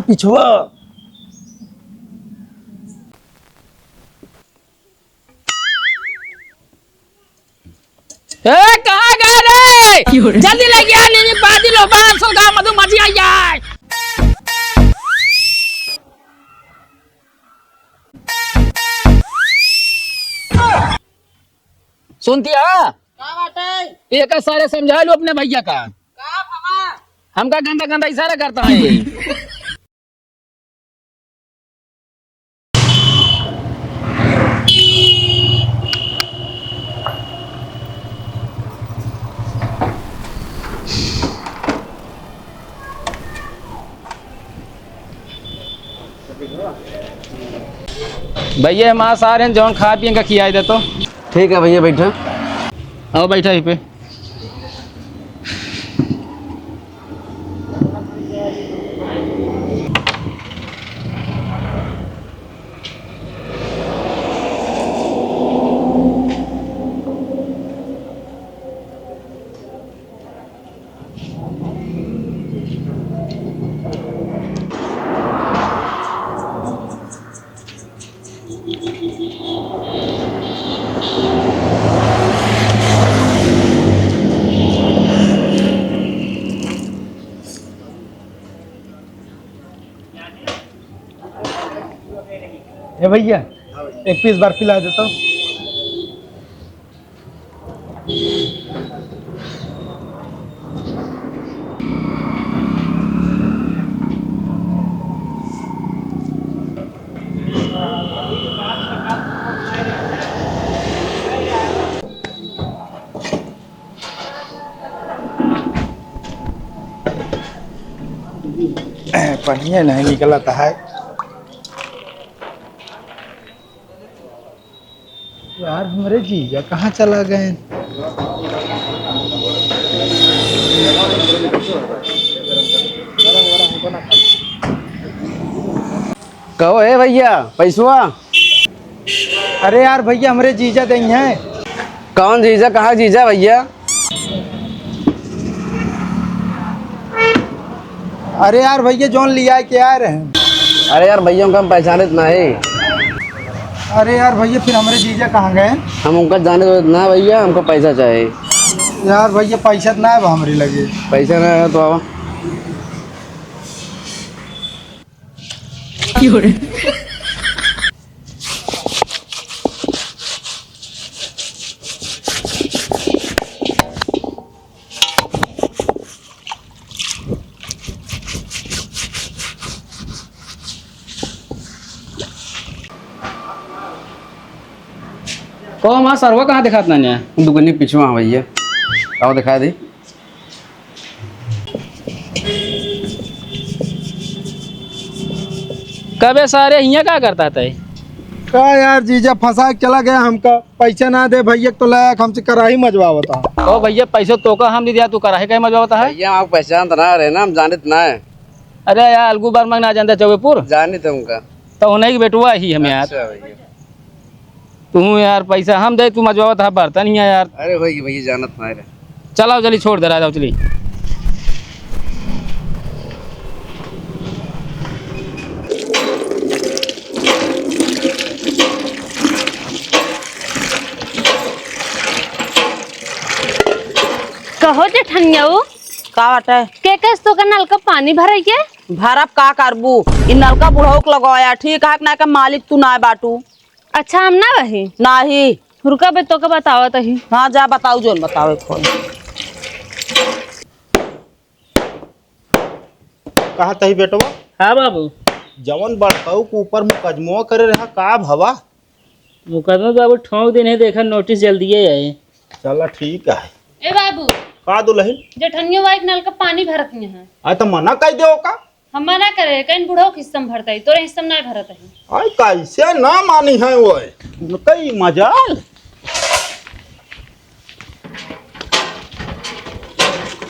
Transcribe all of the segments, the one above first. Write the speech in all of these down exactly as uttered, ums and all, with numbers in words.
पिछुआ। ए, कहाँ गए रे? क्यों रे? जल्दी लेके आ, लीली बादी लो, बांस होगा, मधुमक्खी आई जाए। सुनती है? का बाटे? एक सारे समझा लो अपने भैया का। का भवा? हमका गंदा गंदा इशारा करता है। भैया, हम आ सारे हैं, जौन खाए पिए का खियाई दे तो। ठीक है भैया, बैठा। आओ, बैठा यहीं पे। ए भैया, एक पीस बर्फी ला देता हूँ। पनिया नहीं निकलता है। यार, हमरे जीजा कहाँ चला गए? कहो, ए भैया, पैसवा। अरे यार भैया, हमरे जीजा देइहैं। कौन जीजा, कहाँ जीजा भैया? अरे यार भैया, जौन लिया के आए रहे। अरे यार भैया, उनका हम पहचानित नहीं। अरे यार भैया, फिर हमरे जीजा कहाँ गए? हम उनका जाने तो ना भैया, हमको पैसा चाहिए। यार भैया, पैसा तो ना है हमरे लगे। पैसा ना है तो आवा। कहो, हमार सरवा कहाँ दिखात नानी है? दुकानी पिछुआ है भैया, आओ दिखा दी। कबे सारे हियाँ का करता था? का यार, जीजा फंसा के चला गया हमका, पैसा ना दे भैया, तो लायक हमसे कराही मजवावता। ओ भैया, पैसा तो का हम दे दिया, तू कराही काहे मजवावता है? भैया, आप पहचान तो ना रहे ना, हम जानित ना है। अरे यार, अलगू वर्मा ना जानता चौबेपुर? जानित है उनका। तो उन्हीं की बेटुआ ही हम यार। अच्छा भैया। तू यार, पैसा हम दे, तू मजवावत है बर्तन ही यार। अरे भाई, भैया जानत ना रे। चलाओ, चली, छोड़ दे रहा, जाओ, चली। कहो जेठनिया, का बाटे? के कस तो का नल का पानी भरे के? भरब का करबू? ई नलका बुढ़ऊ के लगाया, ठीक है कि ना, के मालिक तू ना बाटू। अच्छा, हम ना रही। नाही। रुका बे, तोके बतावत ही। हाँ, जा बताऊ, जौन बतावे खोल। कहा तही बेटवा? हाँ बाबू। जवन बड़काऊ के ऊपर मुकदमा करे रहा, का भवा? मुकदमा बाबू ठोंक दिन है, देखा नोटिस जल्दी ही आए। चला ठीक है। ए बाबू। का दुलहिन? जेठनियो वाइफ नल का पानी भरत नहीं है। आ तो मना कह दे का? हम मना करे, कहीं बुढ़ऊ के हिस्सा में भरता ही, तोरे हिस्सा में नहीं भरत ही। आई कैसे ना मानी है वो, उनका ही मजाल।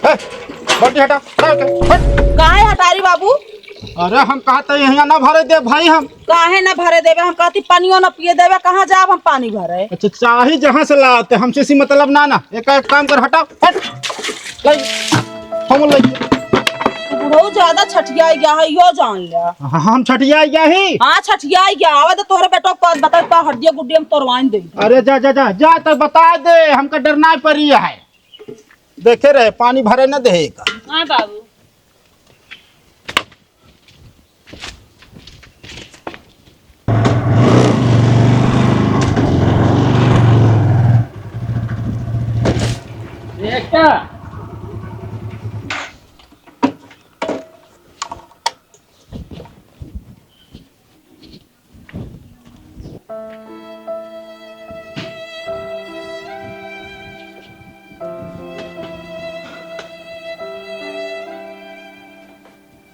ए, बाल्टी हटा, हटा, हटा, हट। काहे हटारी बाबू? अरे हम कहते यहाँ ना भरे दे भाई हम। काहे ना भरे देबे? हम कहती पानियो ना पिए देबे, कहाँ जाब हम पानी भरे? अच्छा, चाही जहाँ से लाते, हमसे सी मतलब ना ना। एक, एक काम कर, हटाओ, हट। ले, हम ले। बुढ़ऊ ज्यादा छठियाई गया है, यो जान ले। हम छठियाई गया ही? हाँ, छठियाई गया। आवे तो तोहरे बेटो को बता, का हड्डिया गुड्डी हम तोरवाइन दे। अरे जा, जा, जा, जा, तो बता दे, हमका डरना परी है। देखे रहे, पानी भरे न देहे का। हाँ बाबू।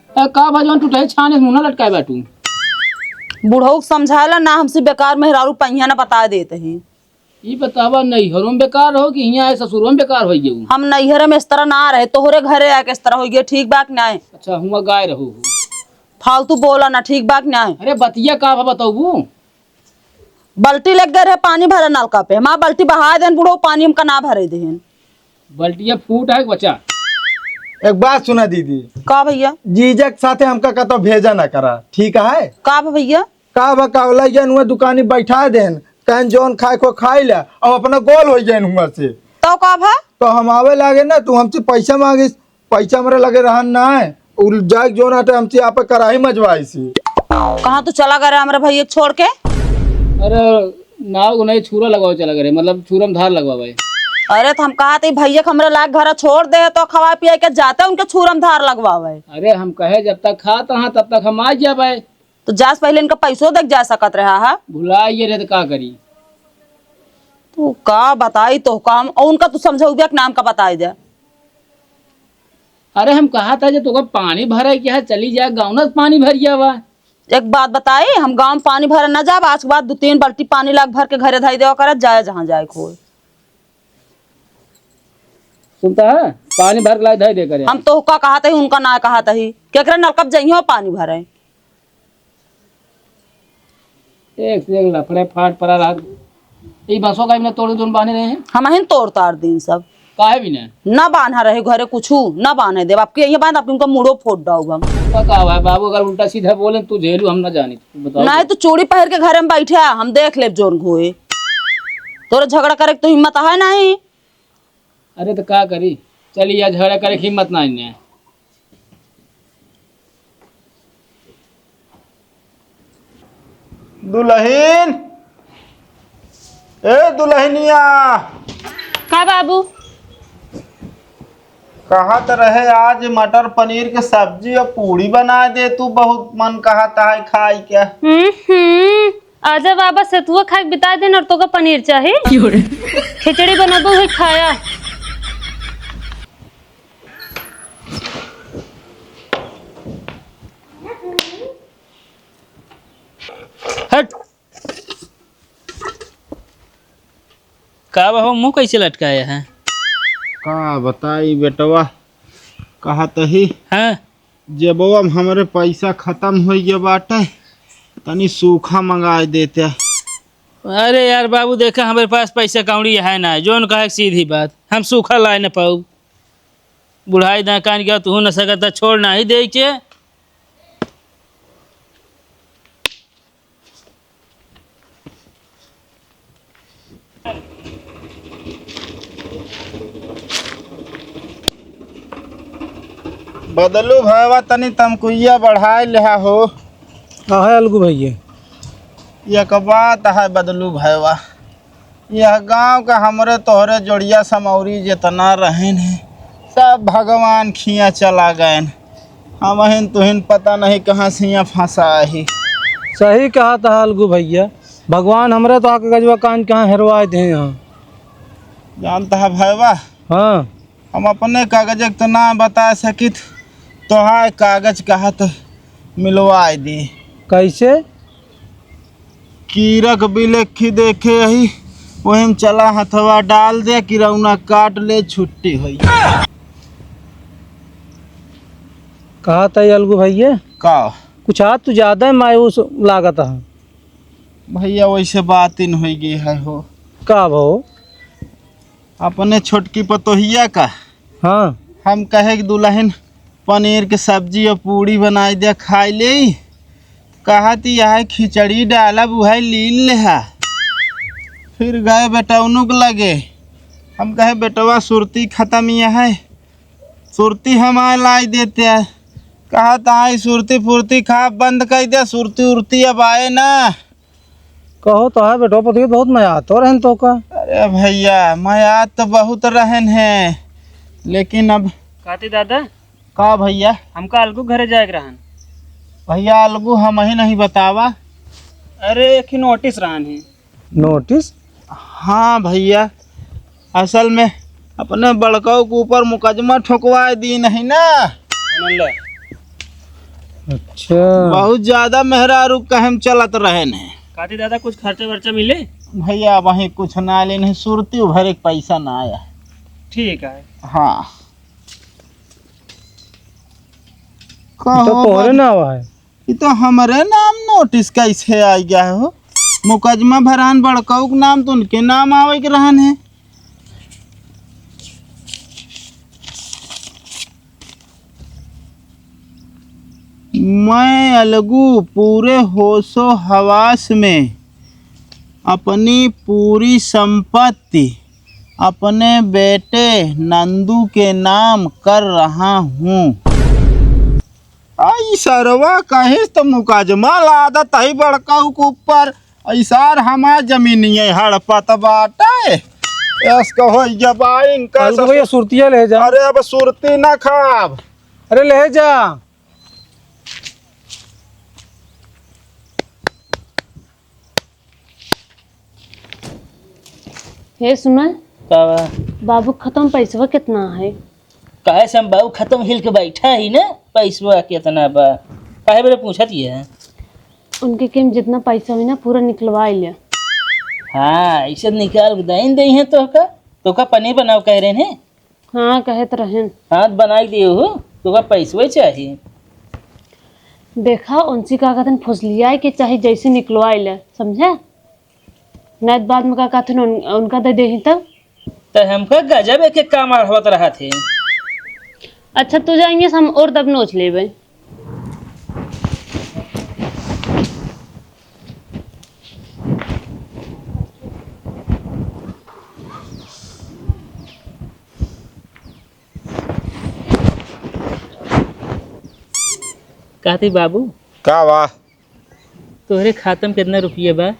ए, का भा जौन टूटे छाने मुंह ना लटकाए बाटू? बुढ़ऊ के समझाला ना, हमसे बेकार मेहरारू पहिया ना बता देत ही। ई बतावा, नैहरों में बेकार रहो कि हियाँ आए ससुरों में बेकार होई गयो? हम नैहर में इस तरह ना रहे, तोहरे घरे आके इस तरह होई गयो, ठीक बा कि नाय? अच्छा, हुआ गाय रहो हो। फालतू बोला ना, ठीक बा कि नाय? अरे बतिया का भा बताऊ? बल्टी लेके गए रहे पानी भरे नलका पे, हमार बल्टी बहा देन बुढ़ऊ, पानी हमका ना भरे देहन। बल्टिया फूट है बच्चा। एक बात सुना दीदी। का भैया? जीजा के साथे हमका कतो भेजा ना करा, ठीक है? का बा भैया? का बा, कावला गयन हुआ दुकानी बैठा देन, कहन जौन खाए को खाई ला, अब अपना गोल हो गयन हुआ से। तो का भा? तो हम आवे लागे ना, तू हमसे पैसा मांगिस, पैसा हमरे लगे रहन ना है, उ जाए जौन आटे हमसे आप कराही मजवाई सी। कहाँ तू चला गए रहे हमरे भैया के छोड़ के? अरे नाव को नहीं, छूरा लगवाओ चला गए रहे, मतलब छूरा में धार लगवावे। अरे तो हम कहा थे भैया के हमरे लायक घर छोड़ दे तो खवा पिया के जाते उनके छूरा में धार लगवावे। अरे हम कहे जब तक खाता हाँ तब तक हम आ जाबे। तो जास पहले इनका पैसो देख जा सकत रहा है। भुला ये रहे तो का करी? तू का बताई तो काम, और उनका तू समझौबिया के नाम का बताई दे। अरे हम कहा था जो तोका पानी भरे के है, चली जाए गाँव ना पानी भर जावा। एक बात बताई, हम गाँव में पानी भरे ना जाब, आज के बाद दो तीन बाल्टी पानी लाग भर के घरे धाई देवा करत, जाए जहाँ जाए खोए। सुनता है, पानी भर के लाए धाई दे करे। हम तोहका कहा था ही, उनका ना कहा था ही, केकरे नलकप जइहो पानी भरे। एक से एक लफड़े फाट पड़ा रहा। ई बसों का भी ना तोड़, जोन बांधे रहे हैं। हम हिन तोड़ तार दिन सब। काहे भी ना? ना बांधा रहे घरे कुछू, ना बांधे देब। आपके यही बांध, आपके उनका मुड़ो फोड़ डाउब हम। का, का हुआ है बाबू, अगर उल्टा सीधा बोले तू झेलू, हम ना जानी, तू बताओ। नहीं तो चूड़ी पहन के घरे में बैठे, हम देख लेब जोन घोए। तोरे झगड़ा करे के तो हिम्मत है नहीं। अरे तो का करी, चली या झगड़ा करे के हिम्मत ना है। दुलहिन, ए दुलहिनिया। का बाबू? कहत रहे आज मटर पनीर के सब्जी और पूड़ी बनाए दे तू, बहुत मन कहत है खाई के। हम्म, हम्म। आजा बाबा, सतुआ खाए के बिता दिन और तोका पनीर चाही। क्यों रे? खिचड़ी बनबो है खाया। हट। का बा हो, मुंह कैसे लटकाया है? का बताई बेटवा, कहत ही हाँ। जेबवा में हमरे पैसा खत्म हो गया बाटे, तनी सूखा मंगाए देते। अरे यार बाबू, देखा हमरे पास पैसा कौड़ी है ना, जोन कहे सीधी बात, हम सूखा लाए न पाऊ। बुढ़ाई दा कान गया, तू न सकता, छोड़ ना ही दे के। बदलू भैया, तनी तमकुइया बढ़ाए लेहा हो। का है अलगू भैया? एक बात है बदलू भैया, यह गांव का हमरे तोहरे जोड़िया समौरी जितना रहन है, सब भगवान खिया चला गएन। हमहिन तुहिन पता नहीं कहाँ से यहाँ फंसा ही। सही कहा था अलगू भैया, भगवान हमरे तो आके गजवा कान कहाँ हेरवाए दे यहाँ। जानता है भैया, हाँ। हम अपने कागज के तो ना बता सकित, तोहार कागज कहत मिलवाए दी। कैसे? कीरक बिलखी देखे यही, वही में चला हथवा डाल दे, किरौना काट ले, छुट्टी होई। कहा था अलगू भैया? का? कुछ आज तू ज्यादा ही मायूस लागत है। भैया, वैसे बात ही न होई गई है हो। का भो? अपने छोटकी पतोहिया का। हाँ। हम कहे कि दुल्हन पनीर के सब्जी और पूड़ी बनाई दे, खाई ले। कहत यह खिचड़ी डालब, उहै लीन लेहा। फिर गए बेटौनुक लगे, हम कहे, "बेटवा, सुरती खतम यह है, सुरती हमार लाई देते हैं।" कहत, "आई सुरती फुरती खा बंद कर दे, सुरती उरती अब आए ना।" कहो तो है बेटो, पति बहुत मया तो रहन तो का। अरे भैया, मया तो बहुत रहन है, लेकिन अब काती दादा, का भैया? हमका अलगू घरे जाए के रहन। भैया, अलगू हम ही नहीं बतावा। अरे, एक ही नोटिस रहन है। नोटिस? हाँ भैया, असल में अपने बड़काऊ के ऊपर मुकदमा ठोकवाए दी नहीं ना। अच्छा। बहुत ज्यादा मेहरारू कहम चलत रहन है। काती दादा, कुछ खर्चा वर्चा मिले? भैया, वहीं कुछ ना ले, नहीं सुरती भरे के पैसा ना आया। ठीक है। हाँ। तो कहो तोहरे बा- नाव है। ई तो हमरे नाम नोटिस कैसे आ गया हो? मुकदमा भरान बड़काऊ के नाम तो उनके नाम आवे के रहन है। मैं अलगू पूरे होशो हवास में अपनी पूरी संपत्ति अपने बेटे नंदू के नाम कर रहा हूँ। आई सरवा कहिस त मुकदमा लादत ही बड़काऊ के ऊपर। ऐसार हमार जमीनिये हड़पत बाटे। एस कहो ये बा इनका अलगू भैया, ससुर। सुरतिया ले जा। अरे अब सुरती ना खाब। अरे ले जा। हे सुना। का बा? बाबू खतम पैसवा कितना है? काहे से हम बाबू खतम हिल के बैठा ही ना, पैसवा कितना बा? काहे बरे पूछत ये है? उनके केम जितना पैसा हुई ना, पूरा निकलवा लिया। हाँ, ऐसे निकाल के दाइन दे हैं तो का, तो का पनीर बनाओ कह रहे हैं? हाँ, कहे तो रहन। हाँ, तो बनाई दियो हो, तो का पैसवे चाहिए। देखा, उनसे का कहतन, फुसलियाए के चाहे जैसे निकलवाए ले, समझे? नहीं तो बाद में का कहतन, उन, उनका दे देही तब। तो हमका गजब एक एक काम अढ़वत रहा थे। अच्छा, तू जाएंगे, हम और दब नोच लेबे। कहती बाबू। का बा? तोहरे खाता में कितना रुपया बा?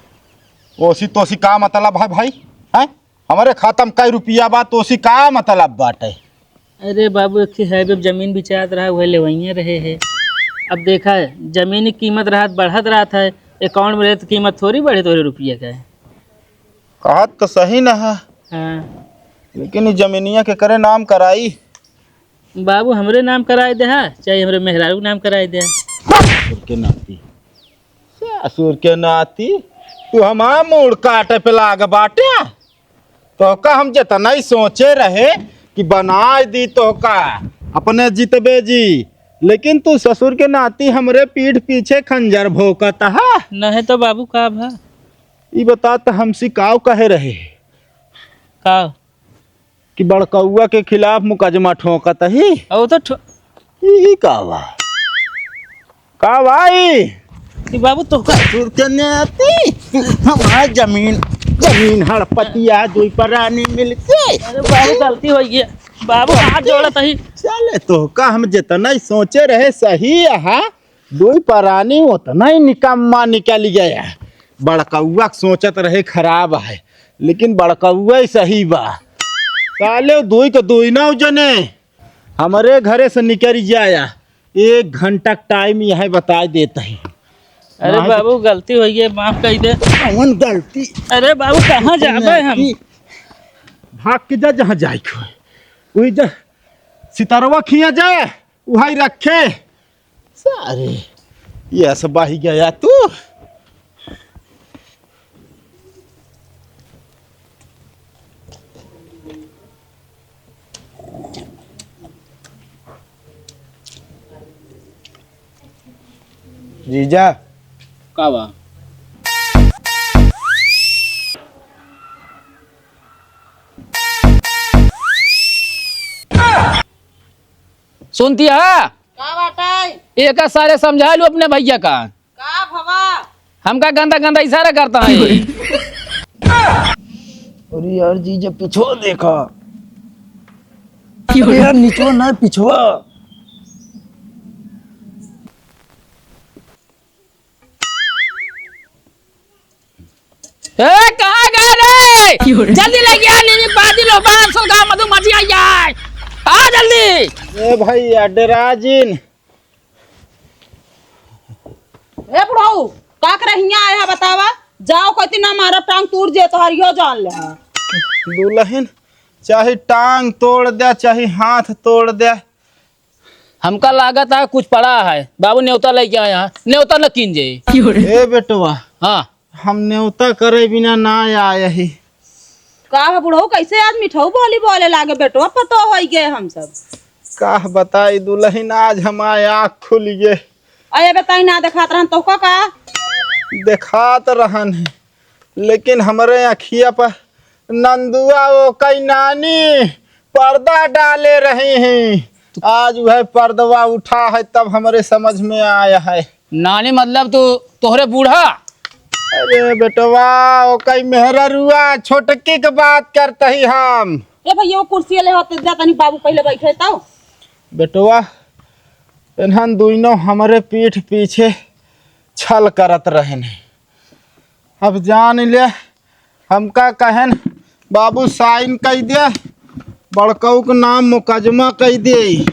ओसी तोसी का मतलब है भाई? हैं? हमरे खाता में कई रुपया बा, तोसी का मतलब बाटे? अरे बाबू, एक ठे हाईवे पे जमीन बिचात रहा, वह लेवइया रहे है। अब देखा, जमीन की कीमत रहत बढ़त रहत है, अकाउंट में रहे तो कीमत थोड़ी बढ़े तोहरे रुपया का है। कहत तो सही न है। हाँ। लेकिन ई जमीनिया के करे नाम कराई? बाबू, हमरे नाम कराए देहा, चाहे हमरे मेहरारू के नाम कराए देहा। ससुर के नाती, ससुर के नाती, तू हमार मूड़ काटे पे लाग बाटे। तोहका हम जितना ही सोचे रहे कि बनाए दी तोहका अपने जितबे जी, लेकिन तू ससुर के नाती हमरे पीठ पीछे खंजर भोंकत हा। नहीं तो बाबू का भा? ई बता त हमसे काव कहे रहे? का? कि बड़कउआ के खिलाफ मुकदमा ठोंकत ही। ओ तो ठो- ई, ई का बा? का भाई? कि बाबू तो का ससुर के नाती हमार जमीन, जमीन हड़पतिया दुई परानी मिलके। अरे बाबू, गलती हो गई। बाबू, हाथ जोड़त ही। चले, तोहका हम जितना ही सोचे रहे सही, हाँ, दुई परानी उतना ही निकम्मा निकल गया। बड़कउआ के सोचत रहे खराब है, लेकिन बड़कउआ ही सही बा। साले दुई के दुई ना जने हमरे घरे से निकल जाया, एक घंटा टाइम यह बता देत ही। अरे बाबू, गलती हो गई, माफ कर दे। कौन गलती? अरे बाबू, कहाँ जाबे हम? भाग के जा, जहाँ जाए के होए। वही जा, सितारवा खिया जा, वही रखे। सारे, ये सब बाही गया तू। जीजा। का बा? सुनती है? का बाटे? एका सारे समझा लू अपने भैया का। का भवा? हमका गंदा गंदा इशारा करता है। अरे यार जीजा, पिछवा देखा। अरे यार, निचवा ना, पिछवा। ए, कहाँ गए रे? क्यों रे? जल्दी लेके आ, नीनी बाजी लो, बारह सौ का मधुमक्खी आई है। आ जल्दी। ए भैया, डेरा जिन। ए बुढ़ऊ, का करे हियाँ आए है बतावा? जाओ, कहती ना मारा टांग तोड़ जे तोहरियो जान ले। दुल्हन, चाहे टांग तोड़ दे, चाहे हाथ तोड़ दे, हमका लागत है कुछ पड़ा है। बाबू नेवता लेके आया है, नेवता न कीन जे। ए बेटवा, हाँ। हम नेवता करे बिना ना आए ही। का है बुढ़ऊ, कैसे आज मिठऊ बोली बोले लागे बेटवा, पतो होई गए हम सब। का बताई दुल्हन, आज हमारे आँख खुल गए। अरे बताई ना देखात रहन तो का, का? देखात रहन है, लेकिन हमरे अखिया पर नंदुआ ओकई नानी पर्दा डाले रही हैं। आज वह पर्दवा उठा है तब हमरे समझ में आया है। नानी मतलब तू तोहरे बूढ़ा? अरे बेटवा, ओकई मेहररुआ छोटकी के बात करत ही हम। ए भैया, वो कुर्सी ले होते जा तनी बाबू पहले बैठे तो। बेटवा, इन्हन दुइनों हमरे पीठ पीछे छल करत रहन। अब जान ले, हमका कहन, "बाबू साइन कई दे, बड़कऊ के नाम मुकदमा कई दे।"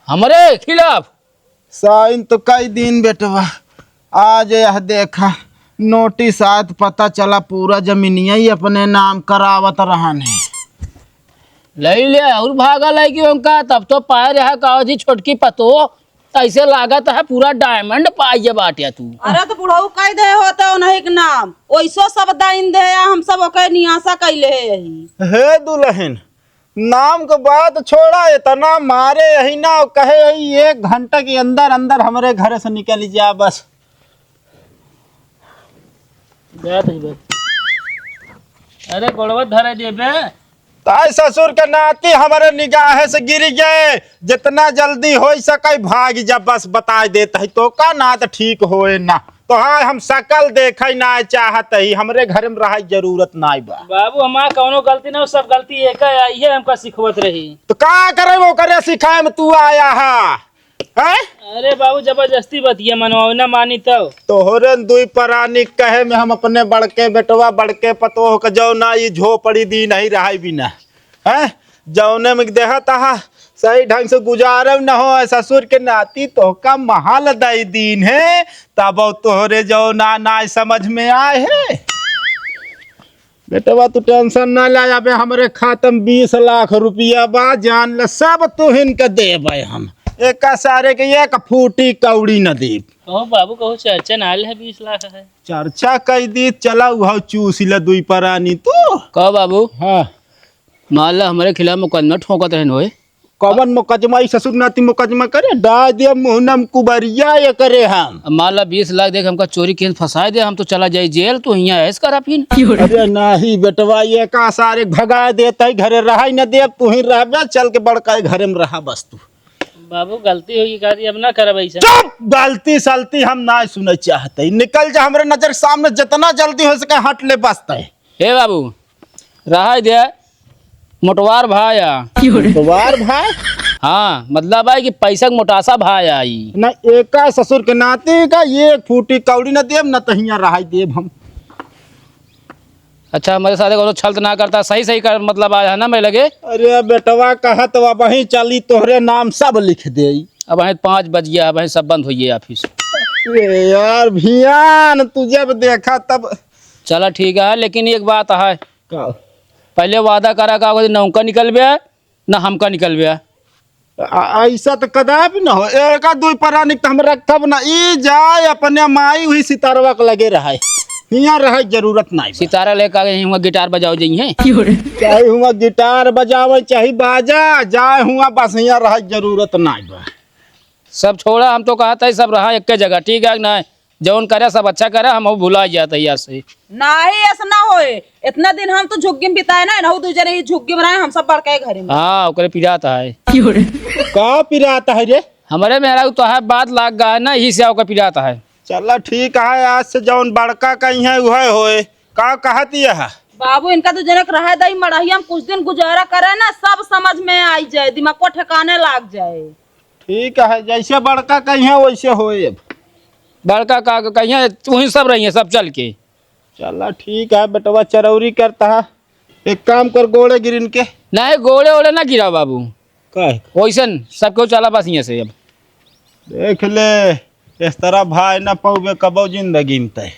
हमरे खिलाफ? साइन तो कई दिन बेटवा, आज यह देखा नोटिस आत, पता चला पूरा जमीनिया ही अपने नाम करावत रहन है। ले ले और भागा ले कि उनका, तब तो पाए रहा का जी छोटकी पतो। ऐसे लागत है पूरा डायमंड पाइए बाटे तू। अरे तो बुढ़ऊ कह दे हो तो उन्हीं के नाम, ओइसो सब दाइन दे, हम सब ओके नियासा कैले है यही। हे दुल्हन, नाम के बात छोड़ा, इतना मारे यही ना कहे यही एक घंटा के अंदर अंदर हमरे घर से निकल जा बस। जात ही बस। अरे गोड़वा धरे देबे। ताई ससुर के नाती हमरे निगाहे से गिर गए। जितना जल्दी हो सके भाग जा, बस बताए देत ही तो का ना तो ठीक होए ना। तो हाँ, हम शकल देखे ना चाहत ही, हमरे घर में रहे जरूरत नाई बा। बाबू, हमार कौनो गलती ना हो, सब गलती एक है, इहे हमका सिखवत रही। तो का करे वो करे सिखाए में तू आया है? हैं? अरे बाबू, जबरदस्ती बतिया मनवाओ ना मानी तो। तोहरे दुई परानी कहे में हम अपने बड़के बेटवा, बड़के पतोह के जौना ई झोपड़ी दी नहीं रहाई बिना। हैं? जौने में देहा तहा सही ढंग से गुजारब न हो, ससुर के नाती तोहका महल दई दीन है, तब तोहरे जौना ना समझ में आए है। बेटवा, तू टेंशन ना ले, अबे हमरे खाता में बीस लाख रुपया बा, जान ले, सब तुहिन के देबे हम। एका सारे के एक फूटी कौड़ी न देब। कहो बाबू, कहो चर्चा ना ले है, बीस लाख है। चर्चा कई दी, चला उहाव चूस ले दुई परानी तू। कहो बाबू। हाँ। मान ला हमरे खिलाफ मुकदमा ठोकत रहन होए, कवन मुकदमा? ई ससुर नाती मुकदमा करे? डाल दिया मुहना में कुबरिया ये करे हम। अब मान ला बीस लाख देख हमका चोरी के फंसाए दे, हम तो चला जाई जेल, तू हियाँ ऐश करा फिर। अरे नाही बेटवा, ये का सारे भगा देता है, घरे रहा ही न दे, तू ही रहबे, चल के बड़का घरे में रहा बस तू। बाबू गलती होगी का, अब ना करब ऐसा। चुप! गलती सलती हम ना सुने चाहते, निकल जा हमरे नजर सामने, जितना जल्दी हो सके हट ले बस तय। हे बाबू, रहा दे, मोटवार भाई आ। मोटवार भाई? हाँ, मतलब है कि पैसा के मोटासा भाई आई। ना एका ससुर के नाती का एक फूटी कौड़ी ना देब, ना तो हियाँ रहाई देब हम। अच्छा, हमरे साथे कौनो छल त ना करता, सही सही कर, मतलब आया है ना मैं लगे। अरे बेटवा, कहा तो अब वहीं चली, तोहरे नाम सब लिख दे। अब वहीं पाँच बज गया, अब वहीं सब बंद होइए ऑफिस। ए यार भियान, तू जब देखा तब। चला ठीक है, लेकिन एक बात है। का? पहले वादा करा का, ना उनका निकलबे, ना हमका निकलबे। आ, ऐसा तो कदापि ना हो। एका दुई परानी तो हम रखब ना। ई जाए अपने माई हुई सितारवा के लगे रहे। हियाँ रहे जरूरत नहीं बा। सितारा लेकर आगे हुआ गिटार बजाओ जइहे। चाहे हुआ गिटार बजावे, चाहे बाजा, जाए हुआ बस हियाँ रहे जरूरत नहीं बा। सब छोड़ा, हम तो कहत है सब रहा एक जगह, ठीक है कि नहीं? जौन करे सब अच्छा करे, हम भुला जात है यहाँ से। नाही, ऐसा ना होए। इतना दिन हम तो झुग्गी में बिताए ना, इनहू दू जने ही झुग्गी में रहे, हम सब बड़का ही घरे में। हाँ, ओकरे पिरात है। का पिरात है रे? हमरे मेहरारू तो है, बात लाग गा है ना, यही से ओकर पिरात है। चला ठीक है, आज से जौन बड़का कहीं है उहे होए। का कहत यह? बाबू, इनका दू जने के रहे दई मड़हिया में, कुछ दिन गुजारा करे ना, सब समझ में आई जाए, दिमाग को ठिकाने लाग जाए। ठीक है, जैसे बड़का कहीं है वैसे होए। अब बड़का का कहीं है, तू ही सब रही है, सब चल के। चला ठीक है, बेटवा चरौरी करता है। एक काम कर, गोड़े गिरिन के। नहीं, गोड़े ओड़े ना गिरा बाबू। काहे? वैसन सबको चला बस यहाँ से अब। देख ले, इस तरह भाई ना पौबे कबो जिंदगी में तय।